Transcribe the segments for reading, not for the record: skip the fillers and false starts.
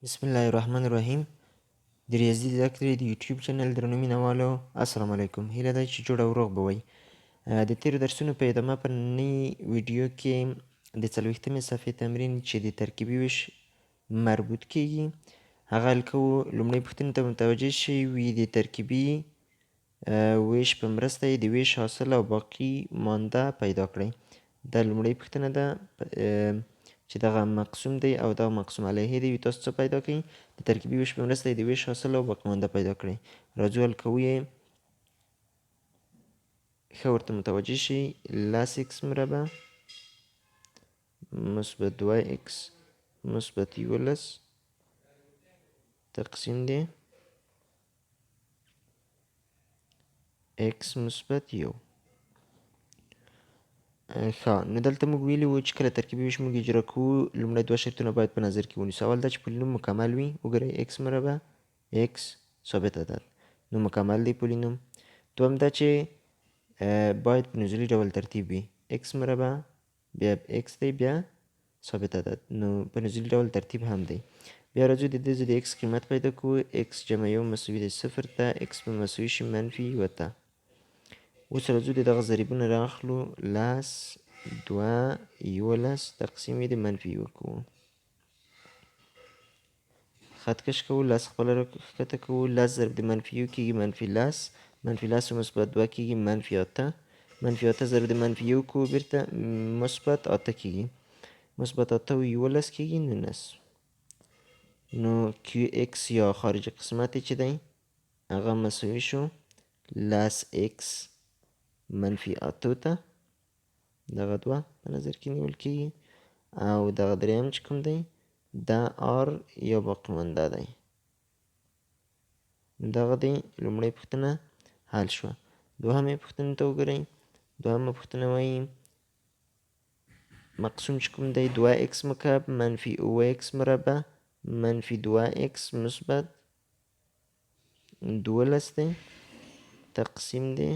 بسم الله الرحمن الرحیم. د ریاضي زده کړې د یوټیوب چینل درنو مینهوالو، السلام علیکم. هیله ده چې جوړ او روغ به وئ. د تېرو درسونو په ادامه په نۍ ویډیو کې د 40مې صفحې تمرین چې د ترکیبي ویش مربوط کیږي هغه حل کوو. لومړۍ پوښتنې ته متوجه شئ، وي د ترکیبي ویش په مرسته یې د ویش حاصل او باقي مانده پیدا کړئ. دا لومړۍ پوښتنه ده چې دغه مقسوم دی او دغه مقسوم علیه دی، تاسو څه پیدا کړئ؟ د ترکیبي ویش په مرسته یې د ویش حاصل او باقي مانده پیدا کړئ. راځو حل کوو یې. ښه ورته متوجه شئ. لس ایکس مربع مثبت دوه ایکس مثبت 11 تقسیم دی ایکس مثبت 1. ښه، نو دلته موږ ویلي وو چې کله ترکیبي ویش موږ اجرا کوو لومړی دوه شرطونه باید په نظر کې ونیسو. اول دا چې پولینوم مکمل وي. وګورئ ایکس مربع ایکس ثابت عدد، نو مکمل دی پولینوم. دوهم دا چې باید په نزولي ډول ترتیب وي. ایکس مربع بیا ایکس دی بیا ثابت عدد، نو په نزولي ډول ترتیب هم دی. بیا راځو د دې ځای د ایکس قیمت پیدا کوو. ایکس جمع 1 مساوي دی 0 ته، ایکس به مساوي شي منفي 1 ته. اوس راځو د دغه ضریبونه راخلو. لس دوه 11 تقسیم یې د منفي 1 کوو. خط کش کوو، لس خپله راښکته کوو. لس ضرب د منفي 1 کېږي منفي لس، منفي لس مثبت دوه کېږي منفي اته، منفي اته ضرب د منفي 1 کوو بېرته مثبت اته کېږي، مثبت اته او 11 کېږي 19. نو کیو ایکس یا خارجي قسمت یې چې دی هغه مساوي شو لس ایکس منفي اتو ته. دغه دوه په نظر کې نیول کېږي. او دغه دریم چې کوم دی دا آر یا باقي مانده دی. دغه دی لومړۍ پوښتنه حل شوه. دوهمې پوښتنې ته وګورئ. دوهمه پوښتنه وایي مقسوم چې کوم دی دوه ایکس مکعب منفي اووه ایکس مربع منفي دوه ایکس مثبت 12 دی تقسیم دی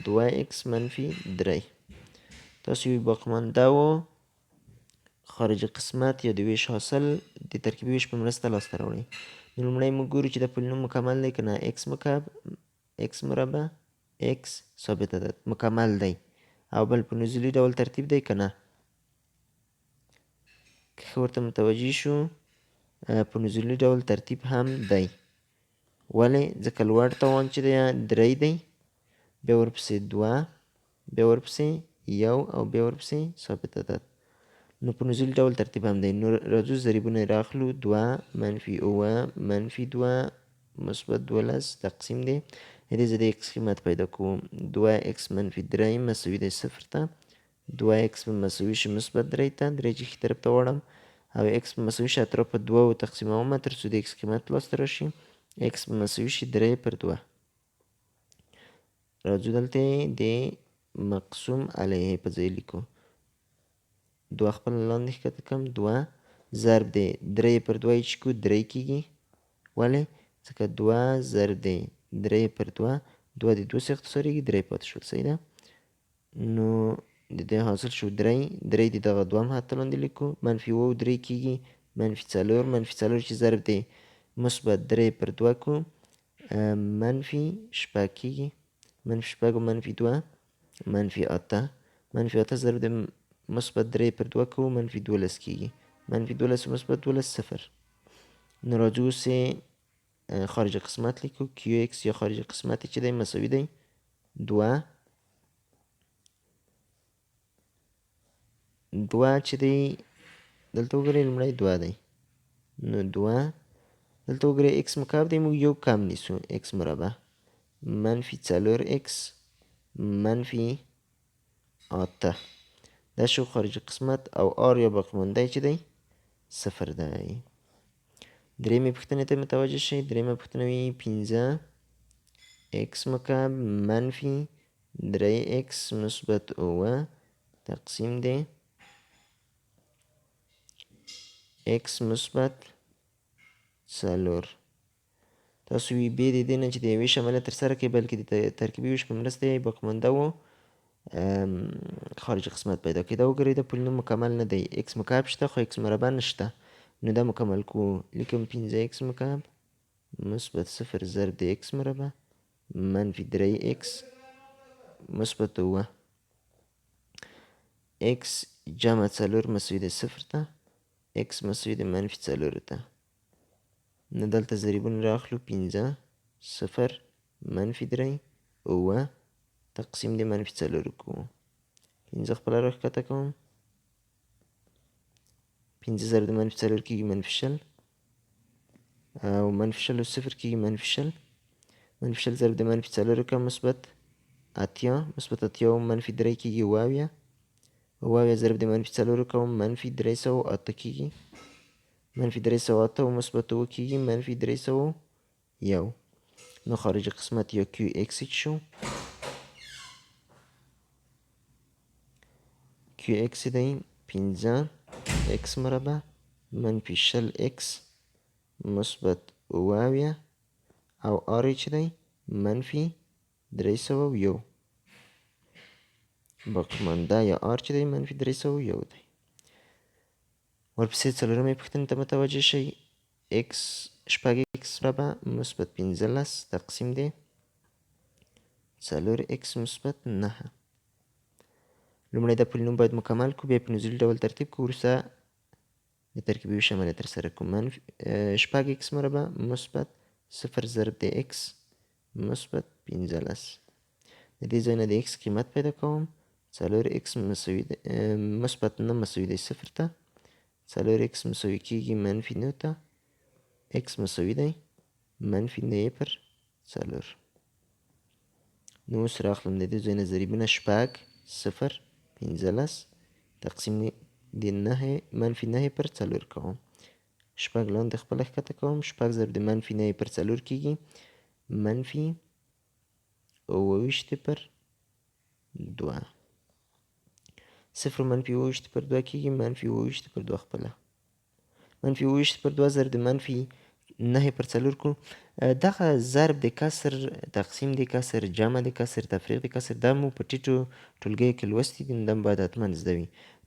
دوه ایکس منفي درې. تاسو یو باقیمانده و خارجي قسمت یا د ویش حاصل د ترکیبي ویش په مرسته لاسته راوړئ. نو لومړی موږ ګورو چې دا پولینوم مکمل دی که نه. ایکس مکعب ایکس مربع ایکس ثابت عدد مکمل دی او بل په نزولي ډول ترتیب دی که نه. که ښه ورته متوجه شو په نزولي ډول ترتیب هم دی. ولې؟ ځکه لوړ توان چې دی درې دی، بیا ورپسې دوه، بیا ورپسې 1 او بیا ورپسې ثابت عدد، نو په نزولي ډول ترتیب هم دی. نو راځو ضریبونه یې راخلو. دوه منفي اووه منفي دوه مثبت 12 تقسیم دی دې ځای د ایکس قیمت پیدا کوو. دوه ایکس منفي درې مساوي دی 0 ته، دوه ایکس به مساوي شي مثبت درې ته، درې چې ښي طرف ته واړم او ایکس به مساوي شي اطراف په دوه تقسیموم تر څو د ایکس قیمت لاسته راشي. ایکس به مساوي شي درې پر دوه. راځو دلته د مقسوم علیه په ځای لیکو. دوه خپل لاندې ښکته کړم، دوه ضرب دی درې پر دوه یې چې کو درې کېږي. ولې؟ ځکه دوه ضرب دی درې پر دوه، دوه د دوه څخه اختصارېږي، درې پاتې شول. صحیح ده. نو د دې حاصل شو درې، درې د دغه دوهم حد ته لاندې لیکو. منفي اووه او درې کېږي منفي څلور، منفي څلور چې ضرب دی مثبت درې پر دوه کو منفي شپږ کېږي، منفي شپږ او منفي دوه منفي اته، منفي اته ضرب د مثبت درې پر دوه کو منفي 12 کېږي، منفي 12 او مثبت 12 صفر. نو راځو اوس یې خارجي قسمت لیکو. کیو ایکس یا خارجي قسمت یې چې دی مساوي دی دوه، دوه چې دی دلته وګورئ لومړی دوه دی، نو دوه دلته وګورئ ایکس مکعب دی، موږ یو کم نیسو ایکس مربع منفي څلور ایکس منفي اته. دا شو خارجي قسمت او آر یا باقي مانده چې دی صفر دی. درېیمې پوښتنې ته متوجه شئ. درېیمه پوښتنه وي پنځه ایکس مکعب منفي درې ایکس مثبت اووه تقسیم دی ایکس مثبت څلور. تاسو وی بې د دې نه چې د یوې عملیه ترسره کړئ بلکې د ترکیبي ویش په مرسته یې باقیمانده و خارجي قسمت پیدا کړئ. دا وګورئ دا پولینوم مکمل نه دی، ایکس مکعب شته خو ایکس مربع نشته. نو دا مکمل کوو، لیکم 5 ایکس مکعب مثبت 0 ضرب د ایکس مربع منفي 3 ایکس مثبت 7 ایکس جمع 4 مساوي دی 0 ته، ایکس مساوي دی منفي 4 ته. نو دلته ضریبونه راخلو، 5 0 منفي 3 7 تقسیم د منفي 4 کوو. 5 خپله راښکته کوم، 5 ضرب د منفي 4 کېږي منفي 20، او منفي 20 او 0 کېږي منفي 20، منفي 20 ضرب د منفي 4 کوم مثبت 80، مثبت 80 او منفي 3 کېږي 77، 77 ضرب د منفي 4 کوم منفي 308 کېږي، منفي 308 او مثبت 7 کېږي منفي 301. نو خارجي قسمت یا کیو ایکس چې شو، کیو ایکس دی 5 ایکس مربع منفي 20 ایکس مثبت 77 او آر چې دی منفي 301، باقیمانده یا آر چې دی منفي 301 دی. ورپسې څلورمې پوښتنې ته متوجه شئ. ایکس شپږ ایکس مربع مثبت 15 تقسیم دی 4 ایکس مثبت 9. لومړی دا پولینوم باید مکمل کړو، بیا په نزولي ډول ترتیب کړو، وروسته د ترکیبي ویش عملیه ترسره کړو. منفي شپږ ایکس مربع مثبت 0 ضرب د ایکس مثبت 15. د دې ځای نه د ایکس قیمت پیدا کوم، 4 ایکس مساوي دی مثبت 9 مساوي دی 0 ته، 4 ایکس مساوي کېږي منفي 9 ته، ایکس مساوي دی منفي 9 پر 4. نو اوس راخلم د دې ځای نه ضریبونه شپږ 0 15 تقسیم د 9 منفي 9 پر 4 کوم، شپږ لاندې خپله ښکته کوم، شپږ ضرب د منفي 9 پر 4 کېږي منفي 27 پر 2، 0 منفي 27 پر 2 کېږي منفي 27 پر 2 خپله، منفي 27 پر 2 ضرب د منفي 9 پر 4 کړو. دغه ضرب د کسر تقسیم د کسر جمع د کسر تفریق د کسر دا مو په ټیټو ټولګیو کې لوستي دي، نو دا مو باید حتما زده وي.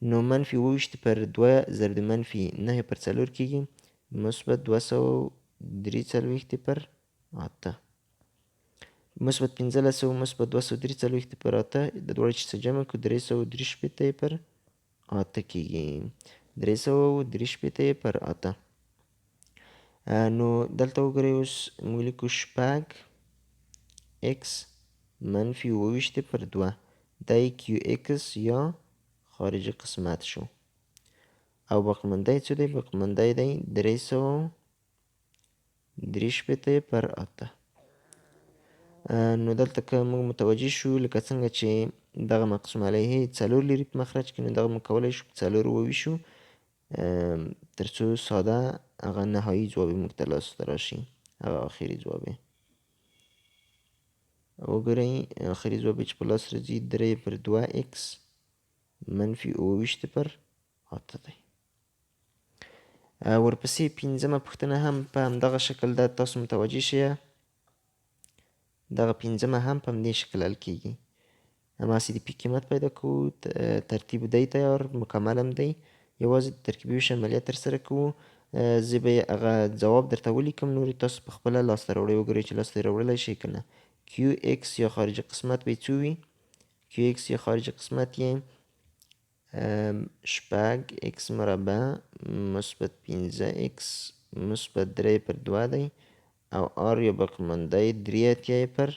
نو منفي 27 پر 2 ضرب د منفي 9 پر 4 کېږي مثبت 243 پر 8، مثبت 15 او مثبت 243 پر 8، د دواړو چې څه جمع کړو 363 پر 8 کېږي، 363 پر 8. نو دلته وګورئ اوس موږ لیکو شپږ ایکس منفي 27 پر 2، دا یې کیو ایکس یا خارجي قسمت شو، او باقیمانده یې څه دی؟ باقیمانده یې دی 363 پر 8. نو دلته که موږ متوجه شو لکه څنګه چې دغه مقسوم علیه 4 لري په مخرج کې، نو دغه موږ کولی شو په 4 وویشو تر څو ساده هغه نهایي ځواب یې موږ ته لاسته راشي، هغه آخري ځواب یې. وګورئ آخري ځواب یې چې په لاس راځي 3 پر 2 ایکس منفي 27 پر 8 دی. ورپسې پنځمه پوښتنه هم په همدغه شکل ده، تاسو متوجه شئ، دغه پنځمه هم په همدې شکل حل کېږي. هماغسې د پي قیمت پیدا کوو، ترتیب دی تیار، مکمل هم دی، یوازې د ترکیبي ویش عملیه ترسره کوو. زه به یې هغه ځواب درته ولیکم، نور تاسو په خپله لاسته راوړئ، وګورئ چې لاسته یې راوړلی شئ که نه. کیو ایکس یا خارجي قسمت به یې څو وي؟ کیو ایکس یا خارجي قسمت یې شپږ ایکس مربع مثبت 5 ایکس مثبت 3 پر 2 دی، او آر یا باقیمانده یې 83 پر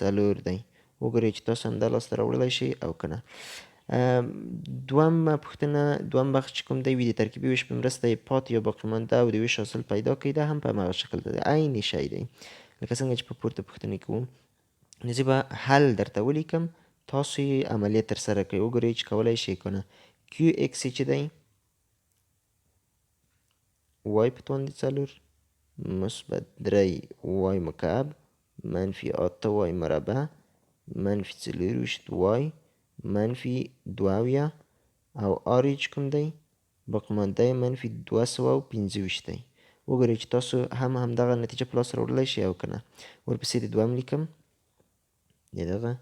4 دی. وګورئ چې تاسو همدا لاسته راوړلی شئ او که نه. دویمه پوښتنه، دویم بخش چې کوم دی وي د ترکیبي ویش په مرسته یې پاتې یا باقیمانده او د ویش حاصل پیدا کوي، دا هم په هماغه شکل دی، عین شی دی لکه څنګه چې په پورته پوښتنې کې وو. نو زه به حل درته ولیکم، تاسو یې عملیه ترسره کړئ، وګورئ چې کولی شئ که نه. کیو ایکس یې چې دی وای په توان د 4 مثبت 3 وای مکعب منفي 8 وای مربع منفي 24 وای منفي 72 او آر یې چې کوم دی باقیمانده یې منفي 225 دی. وګورئ چې تاسو هم همدغه نتیجه په لاس راوړلی شئ او که نه. ورپسې د دویم لیکم، د دغه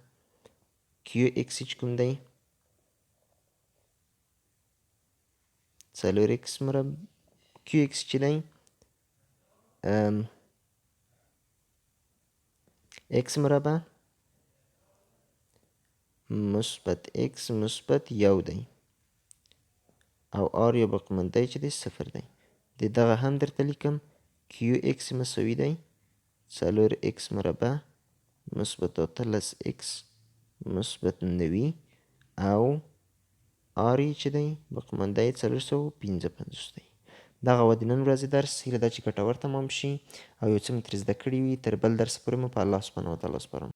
کیو ایکس چې کوم دی 4 ایکس کیو ایکس چې دی ایکس مربع مثبت ایکس مثبت 1 دی او آر یا باقیمانده چې دی 0 دی. د دغه هم درته لیکم، کیو ایکس مساوي دی 4 ایکس مربع مثبت 18 ایکس مثبت 90 او آر یې چې دی باقیمانده یې 455 دی. دغه وه د نن ورځې درس. هیله ده چې ګټور تمام شي او یو څه مو ترې زده کړي وي. تر بل درس پورې مو په الله سبحانه وتعالی سپارم.